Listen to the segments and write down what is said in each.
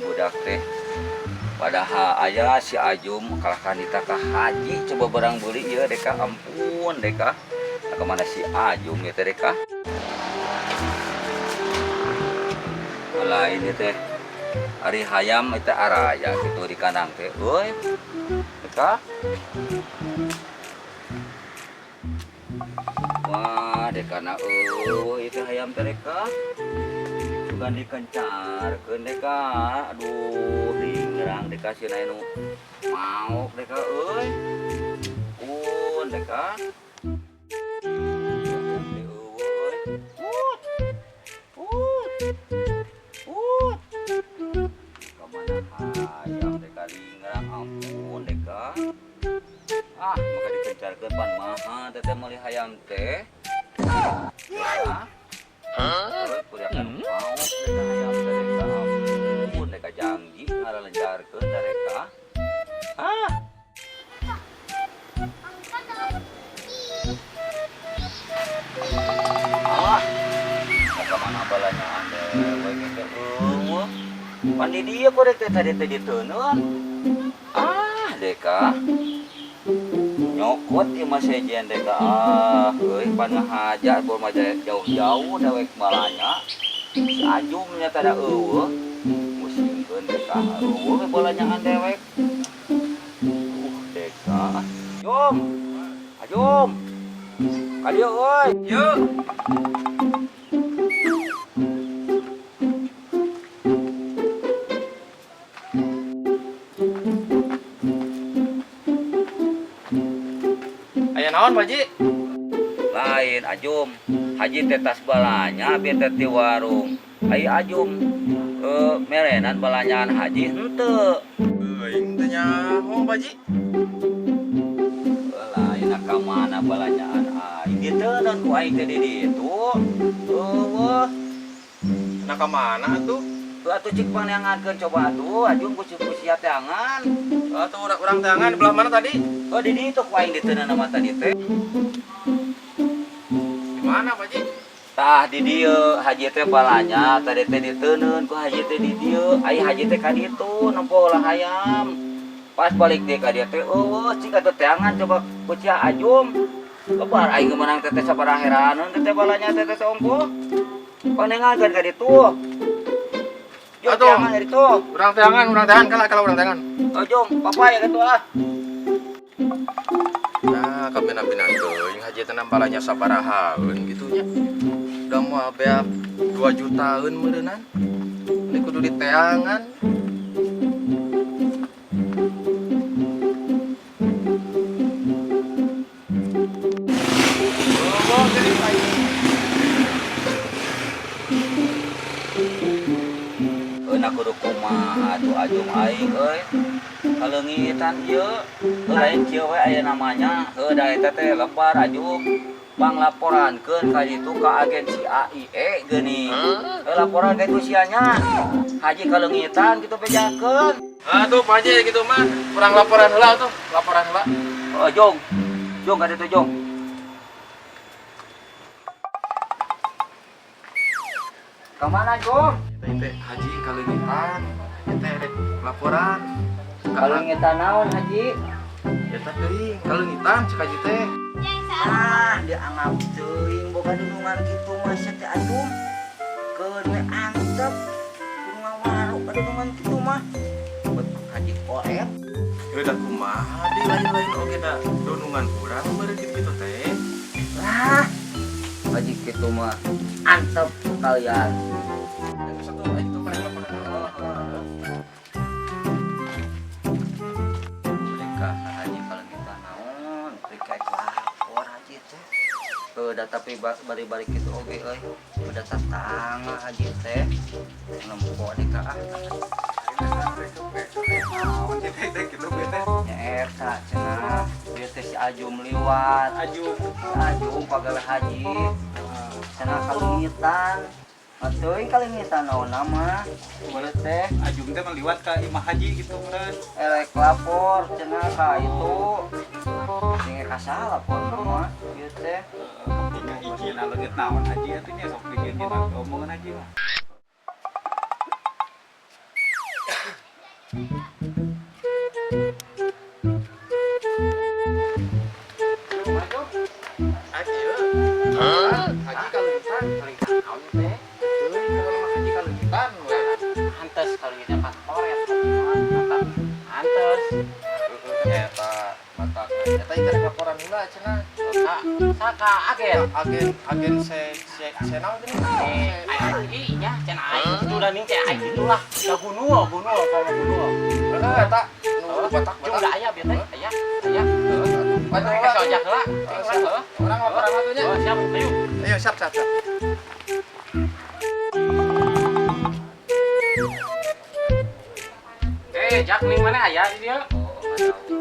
Budak teh. Padahal aya si Ajum kalahkan nita ka haji coba barang beli ieu deka ampun deka. Nah, kemana si Ajum ieu teh deka? Lain ieu teh. Ari hayam itu araya gitu di kandang teh. Euy. Deka. Wah, dekana eueuh itu hayam teh deka. Sugan dikencarkeun deka. Aduh, ringrang deka sieun nu maok deka euy. Un deka. Ut. Ut. Ut. Kamana hayam deka ringrang ampun deka. Ah, maka dikencarkeun pan maha teh meuli hayam teh. Hah? Kuriakan mau deka hayam teh deka ampun deka janji ngaralencarkeun deka. Ah. Ah. Ka mana balanya ande we teh eueuh. Pan di dieu korek teh tadi teh diteuneun. Ah, deka. Nyokot ieu mah sejen deka. Ah, euy pan ngahaja bor mah jauh-jauh dewek balanya. Si Ajum nya tada eueuh. Musingkeun deka eueuh balanyaan dewek. Deka. Jom. Ajum. Ka dieu euy. Yuk. Aya naon, Pak Haji? Lain Ajum. Haji teh tas balanya abi teh ti warung. Ai Ajum merenan balanyaan haji henteu. Euing teh nyaho, Pak Haji. Lain ka mana balanyaan aing diteuneun ku aing teh di ditu. Eueuh. Nah ka mana atuh? Tuh atuh cik paneangankeun coba atuh Ajum ku sia teangan. Atuh urang teangan di belah mana tadi? Oh di ditu ku aing diteuneun mah tadi teh. Di mana, Pak Haji? Tah di dieu haji teh balanya tadi teh diteuneun ku haji teh di dieu. Ai haji teh ka ditu nempo lah hayam. Pas balik deui ka dieu teh eueuh cik atuh teangan coba ku sia Ajum. Lebar aing meunang teh teh sabaraha heraneun teh teh balanya teh teh ongkoh. Panengankeun ka ditu. Yo Atuh. Teangan dari ditu. Urang teangan kalah kalah urang teangan. Oh Jom, papa ya gitu ah. Nah, kabina-bina teuing haji teh balanya sabarahaeun kitu nya. Udah moal beak 2 jutaan meureunnan. Ini kudu diteangan. Euna kudu kumaha atuh Ajum aing euy. Kaleungitan ieu, lain kieu we aya namanya. Heuh da eta teh lebar Ajum. Panglaporankeun ka ditu ka agensi AIE geuning. Heuh laporan ka itu sia nya. Haji kaleungitan kitu bejakeun. Atuh Pak Haji kitu mah urang laporan heula atuh, laporan heula. Oh Jong. Jong ka ditu Jong. Ka mana Jong? Teh haji kaleungitan, eta rek laporan. Kaleungitan naon haji? Eta teuing kaleungitan cek haji teh. Ah, dianggap teuing boga dudungan kitu mah sia teh Ajum. Keun we antep. Kudu ngawaruk ka dudungan kitu mah. Bet haji koet. Heuh da kumaha di lain-lain oge da dunungan urang meureun kitu teh. Lah, haji kitu mah antep kalian. Satu itu paling laporan. Mereka haji kalau kita naon, mereka lapor haji teh. Udah tapi bari-bari kitu oge euy. Udah tatangga haji teh. Nempo deka ah. Nya eta cenah, ieu teh si Ajum liwat. Ajum. Si Ajum pagawe haji. Cenah kaleungitan. Atuh kaleungitan naon nama? Ieu teh Ajum teh meliwat ka imah haji gitu meureun. Elek lapor cenah ka itu. Sing ka lapor mah ieu teh. Hiji leungit naon haji atuh nya sok dijieun omongan haji mah. Haji, haji kaleungitan. Kaleungitan naon teh? Teuing pokona mah haji kaleungitan we. Antes kaleungitan pan koret. Antes. Eta mata eta ieu rek laporan heula cenah. Ka saka agen. Agen agen se se se naon geuning? Ai nya cenah ai kitu da ning cek ai kitu lah. Da gunul gunul kalau gunul. Heeh, eta nu batak Jeung batak. da aya bieu teh, aya. Aya. Banyak Mereka lah. ojak heula. Heeh. Urang laporan atuh nya. Oh, siap, ayo. Ayo siap siap siap. Eh, Jak ning mana aya di dieu?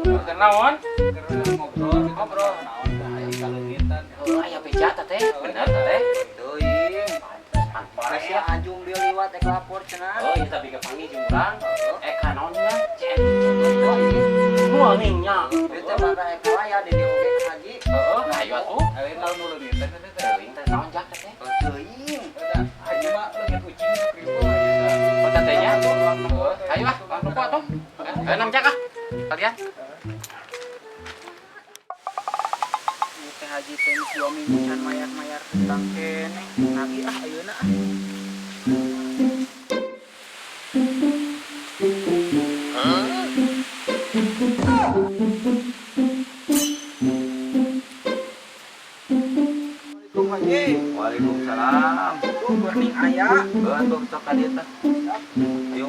Keur naon? Keur ngobrol gitu, ngobrol naon teh haji kaleungitan. Oh, aya beja teh. Bener teh. Teuing. Pan koret Sia ya. Ajung dia liwat ek lapor cenah. Oh, iya tapi kepanggih jeung urang. Eh, ka naon nya? Cek. Moal ning nya. Ieu teh bakal ek aya di dieu oge ka haji. Heeh, ayo atuh. Ayo naon nu leungitan teh teh. Teuing teh naon Jak teh? Teuing. Udah, haji mah leungit ucing ribu haji teh. Oh, teteh nya. Ayo ah, lupa atuh. Eh, enam Jak ah. Kalian. Teh haji teh geus 2 minggu can mayar-mayar hutang keneh. Nagih ah ayeuna ah. Assalamualaikum Haji. Waalaikumsalam. Tuh burning aya. Heuh atuh sok ka dieu teh. Ayo.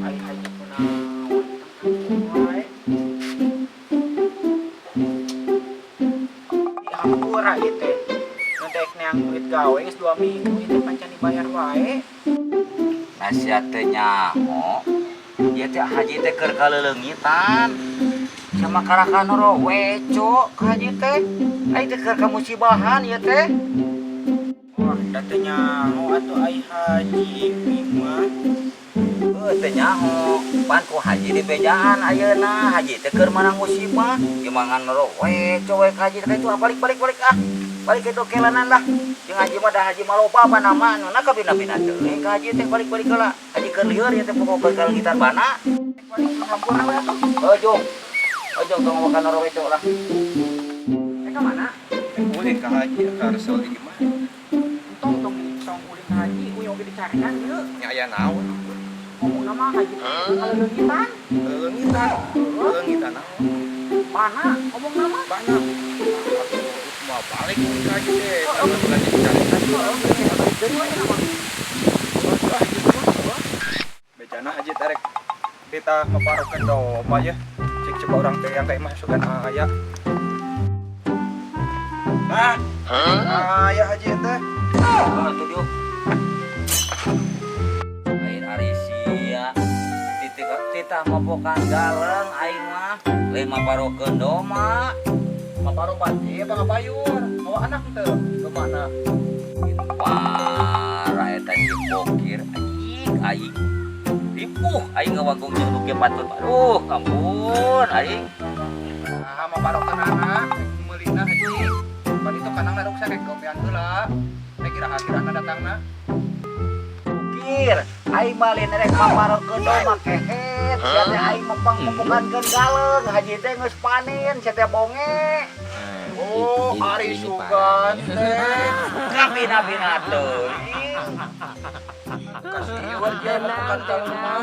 Ai haji kunaon wae. Dihampura ieu teh. Nu dek neang duit gawe geus 2 minggu ieu teh pan can dibayar wae. Nasihat teh nyaho. Ieu teh haji teh keur kaleleungitan. Sama karakan weco ka haji teh. Ai teh keur kamusibahan ieu teh. Wah, da teu nyaho atuh ai haji ming mah. Heuh teh nyaho. Pan ku haji di bejaan ayeuna. Haji teh keur manang musibah. Ieu mah ngan weco we ka haji teh itu ah, balik balik balik ah. Balik itu kelanan lah. Jeung haji mah da haji mah loba apa nama nu na kabina-bina teuing ka haji teh balik-balik heula. Haji keur lieur ieu teh pokok keur kaleungitan bana. Balik hampura we atuh. Heuh jung. Heuh jung tong makan weco lah. Eh ka mana? Ulin ka haji ka resel di imah. Entong tong tong ulin ka haji uyung oge dicarekan ieu. Nya aya naon? Ngomongna mah haji teh kaleleungitan. Kaleungitan. Kaleungitan naon? Mana ngomongna mah? Banyak. Atuh semua balik ulin ka haji teh. Bulan dicarikan. Jadi we mah. Bejana haji tarek kita maparokeun domba ya. Cik coba urang teh yang ka imah sugan aya. Nah, aya haji teh. Oh, atuh dieu. Lain ari sia. Titik titah mopokan galeng aing mah. Lain maparokeun doma. Maparo pati apa ngapayur? Bawa anak teu ke mana? Parah eta si bokir anjing aing. Ripuh aing ngawangkong jeung nu kieu patut. Aduh, ampun aing. Nah, maparokeun anak meulina haji. Pan itu kanang ruksak rek gopean heula. Rek iraha-irahna datangna. Bokir, aing mah lain rek maparokeun doma kehet. Sia teh aing mempang mopokankeun galeng. Haji teh geus panen, sia teh bonge. Oh, ari sugan teh. Kabina-bina teuing. Kasih dia mapokan galeng mah.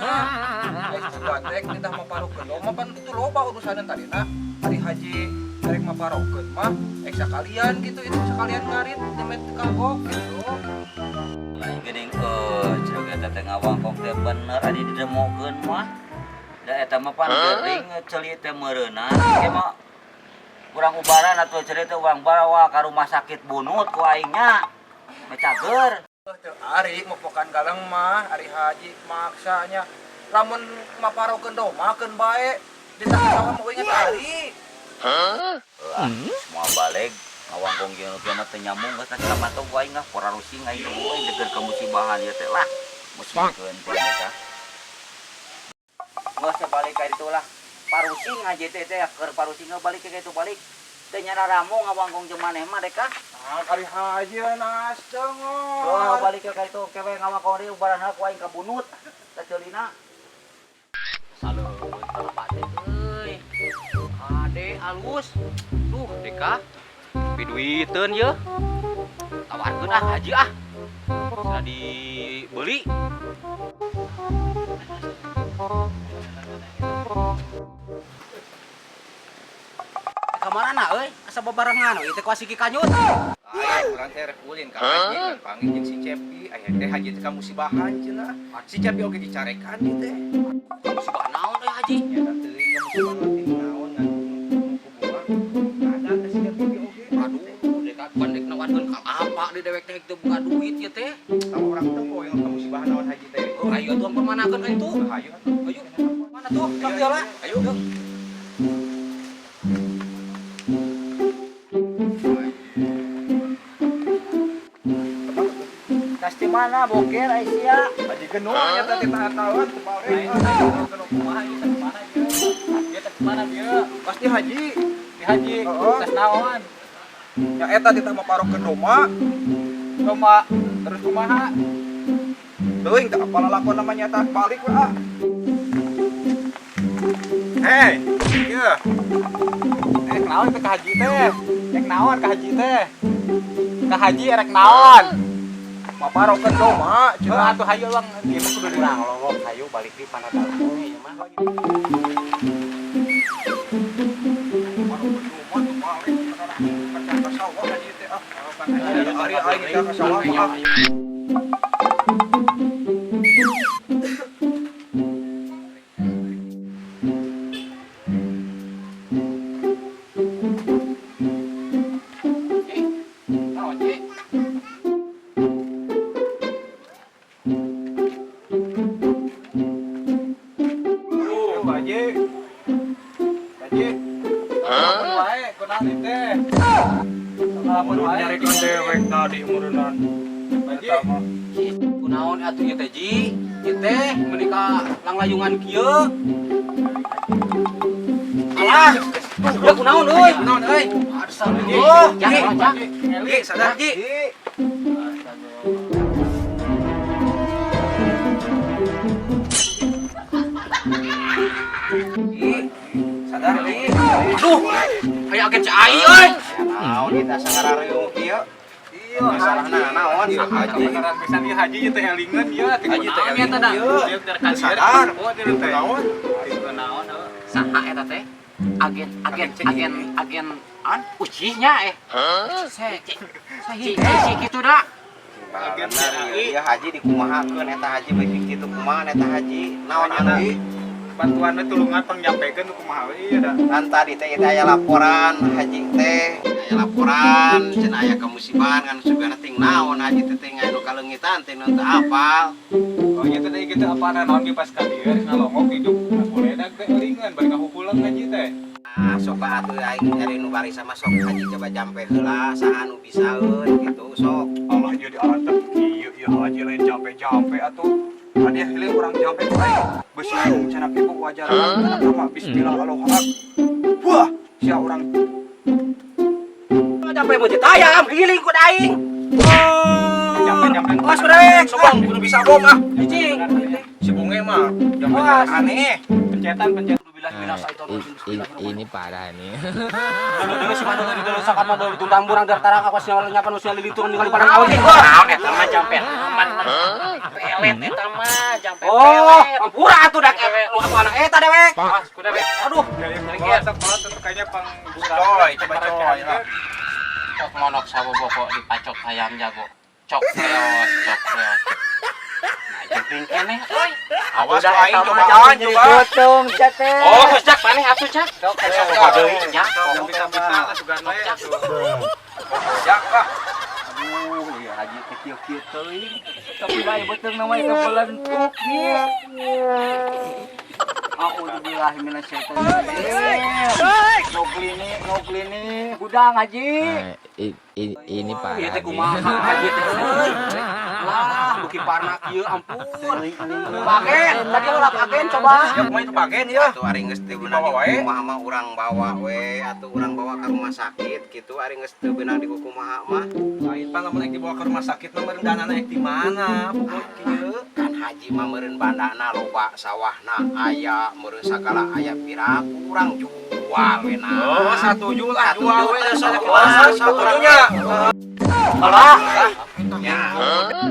Ai sugan teh kita maparokeun doma pan itu loba urusan tadi na. Ari haji rek maparokeun mah ek sakalian gitu itu sekalian ngarit demet kagok gitu. Lain geuning euy, ceuk eta teh ngawangkong teh bener adi didemokeun mah. Da eta mah pan geuring ceuli teh meureunna. Ke mah urang ubaran atuh ceuli teh urang bawa ka rumah sakit bunut ku aing nya. Mecager. Teu ari mopokan galeng mah ari haji maksanya lamun maparokeun doma keun bae ditah sawah mah inget ari. Semua balik ngawangkong jeung nu kieu mah teu nyambung geus ka mantog ku aing ah porarusing aing euy deukeur ka musibahan ieu teh lah. Musibahkeun teh eta. Geus balik ka ditu lah. Parusing aja teh teh keur parusing balik ka ditu balik. Teu nyana ramu ngawangkong jeung maneh mah dek ah. Ah, ari haji naseng. Oh, balik ka ditu kewe ngawangkong deui ubaran heula ku aing ka bunut. eta ceulina. Salut kalapa teh euy. Ade alus. Duh, deka. Piduiteun ye. Tawarkeun ah haji ah. Bisa dibeli. Kamarana euy, asa babarengan euy teh ku asiki kanyut. Aya urang teh rek ulin ka haji kan panggil jeung si Cepi, aya teh haji teh kamusibahan cenah. Si Cepi oge dicarekan ieu teh. Musibah naon euy haji? Ya da teuing kamusibahan teh naon ngan ku bunga. Ada teh si Cepi oge. Aduh, deka bandek nawarkeun ka apa di dewek teh teu boga duit ieu teh. Tahu urang teh poe kamusibahan naon haji teh. Oh, ayo tuh permanakeun ka itu. Ayo atuh. Ayo. Mana tuh? Sok heula. Ayo. Pasti mana boker Aisyah? Haji genung nya teh tahan-tahan teu balik. Genung kumaha ieu teh mana ieu? Ieu teh mana ieu? Pasti haji. Di haji. Heeh. Tes naon? Ya eta teh maparokeun doma. Doma terus kumaha? Teuing teh apa lalakon namanya eta balik we ah. Hei, ieu. Rek naon teh ka haji teh? Rek naon ka haji teh? Ka haji rek naon? Maparokeun doma Heuh cenah. atuh hayu urang ieu mah kudu Urang lowong hayu balik di panadalu ieu mah. Maparokeun doma tuh balik cenah ka sawah haji teh ah. Ari aing teh ka sawah mah ah. Naon, Ji? Oh, Haji. Haji. Hah? Wae kunaon ieu teh? Salamun wae. Nyarekan dewek tadi meureunnan. Haji. Kunaon atuh ieu teh Ji? Ieu teh meuni ka langlayungan kieu. Alah, ya kunaon euy? Kunaon euy? Astagfirullah. Ji, Jak, Ji, sadar Ji. Ji, sadar Ji. Aduh, aya agen cai euy. Naon kita sangarareung kieu? Iya, Masalahna naon? Haji. Beneran pisan ieu haji ieu teh elingeun ieu teh Haji teh kunaon eta da. elingeun. Ieu teh ka Sadar. Oh, teh teh. Naon? Kunaon heuh. Saha eta teh? Agen agen agen agen an ucihnya eh. Se si si kitu da. Bener ieu haji dikumahakeun eta haji beuki kitu kumaha eta haji? Naon anu? Bantuan we tulungan pangnyampikeun kumaha we ieu da. Kan tadi teh ieu aya laporan haji teh, aya laporan cenah aya kamusibahan kan sugana ting naon haji teh teh anu kaleungitan teh nu teu apal. Oh ieu teh kitu apana naon ge pas ka dieu ngalongok hidup boledag teh elingeun bari ngahuhuleung haji teh. Ah sok atuh aing nyari nu bari sama sok haji coba jampe heula saha nu bisaeun gitu sok. Allah ieu diarantep kieu ieu haji lain jampe-jampe atuh. Hadiah hilir urang jampe ku aing. Beusi cenah ibu wajar cenah mah bismillah Allahu akbar. Wah, sia urang Jampe meujeuh tayam giling ku aing. Oh. Jampe-jampe. Awas kudu Sobong kudu bisa bom ah. Cicing. Si bunge mah jampe aneh. Pencetan pencetan. Ini parah nih. Dulu si Bandung dulu sakat mah dulu tuntang burang dar tarang awas nyawa nyapan usia lilitung ningali padang awet. Wah, eta mah jampe aman. Pelet eta mah jampe pelet. Oh, ampura atuh dak lu aku anak eta dewek. Awas ku dewek. Aduh, Kalau sok kayaknya pang Coy, coba coy lah. Cok monok saboboko dipacok hayam jago. Cok leos, cok leos. Nah, jemping keneh euy. Awas ku aing coba coba. Gotong cete. Oh, cak maneh atuh cak. Sok deui nya. Bisa-bisa lah sugan we atuh. Jak ah. Aduh, ieu haji teh kieu-kieu teuing. Tapi bae beuteung na mah teu belentuk ieu. A'udzubillahi minasyaitonir rajim. Noglini, gudang haji. Ini parah. Ieu teh kumaha haji teh euy. Lah, beuki parna kieu ampun. Pagen, tadi ulah pagen coba. Ya kumaha itu pagen ya. Atuh ari geus teu beunang Dibawa wae. di kumaha mah urang bawa we atuh urang bawa ka rumah sakit kitu ari geus teu beunang di kumaha mah. Lain pan lamun dibawa ke rumah sakit mah meureun danana di mana pokok kieu. Kan Haji mah meureun bandana loba sawahna aya meureun sagala aya pira kurang jual we nah. Oh, satuju lah jual we Satujunya. Alah, Ya,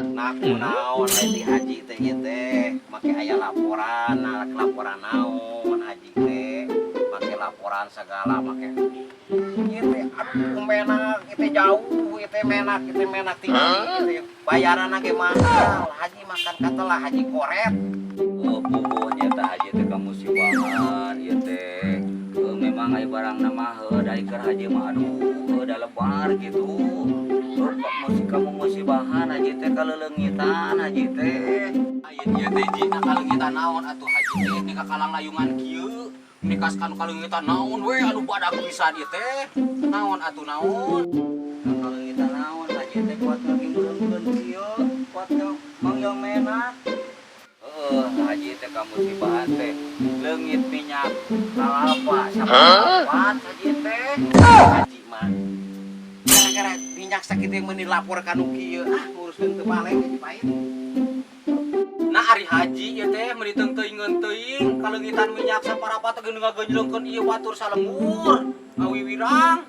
nah kunaon lain di haji teh ieu teh make aya laporan, nah laporan naon haji teh make laporan segala make ieu teh aduh menak ieu teh jauh ieu teh menak tinggi ieu teh bayaranna ge mahal haji makan katelah haji koret. Oh, puguhnya teh haji teh kamusibahan ieu teh. Memang aya barangna mah heuh da keur haji mah aduh heuh da lebar gitu. Heuh musik kamu musibahan haji teh kaleleungitan haji teh. Ayeuna ieu teh ji na kaleungitan naon atuh haji teh ni kakalang layungan kieu nikas kanu kaleungitan naon we anu badak pisan ieu teh naon atuh naon. Kaleungitan naon haji teh kuat lagi meureun kieu, kuat mang yang menak. Heuh haji teh kamusibahan teh leungit minyak kalapa saparapat haji teh. Haji mah gara-gara minyak sakit yang meni lapor kanu kieu ah nguruskeun teu balik jadi pahit. Nah ari haji ieu teh meuni teuing teuing kaleungitan minyak saparapat geus ngagenjlengkeun ieu batur salembur ngawiwirang.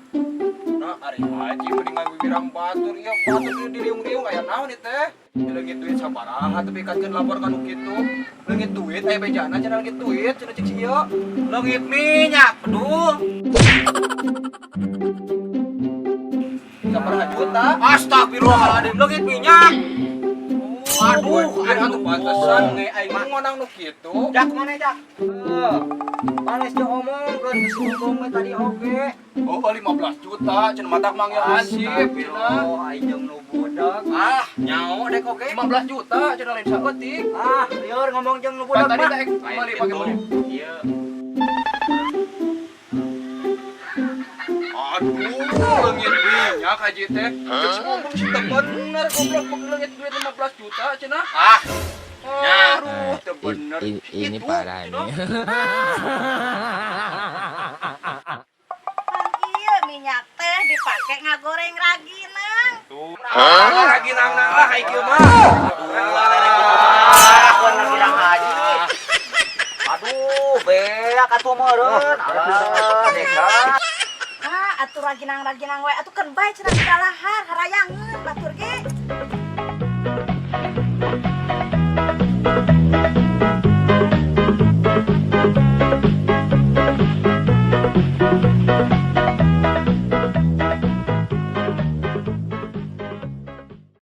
Nah, ari haji mending ngawiwirang batur ieu batur ieu diriung-riung aya naon ieu teh? Leungit duit sabaraha tapi kaskeun lapor ka nu kitu. Leungit duit aya bejana cenah leungit duit cenah cek si ieu. Leungit minyak aduh. Sabaraha juta? Astagfirullahaladzim leungit minyak. Aduh, aduh pantesan nge aing mah. Ngonang nu kitu. Jak mana jak? Heuh. Panes jeung omongkeun geus ngomong we tadi oge. Oh, 15 juta cenah matak manggil hansip cenah. Astagfirullah aing jeung nu budak. Ah, nyao dek oge. 15 juta cenah lain saeutik. Ah, lieur ngomong jeung nu Pan budak tadi mah. teh meuli pake meuli. Ieu. Aduh, leungit minyak haji teh. Cek si ngomong sih teu bener goblok meuli leungit duit 15 juta cenah. Ah, Ya. Aduh, teu bener. Ini Itu, parah cenah. nih. Pan ieu minyak teh dipake ngagoreng raginang. Hah? Lagi nang-nang lah kayak kieu mah. Aduh, haji. Aduh, beak atuh meureun. Alah, deka. Ah, atuh raginang-raginang we atuh keun bae cenah dikalahar harayangeun batur ge.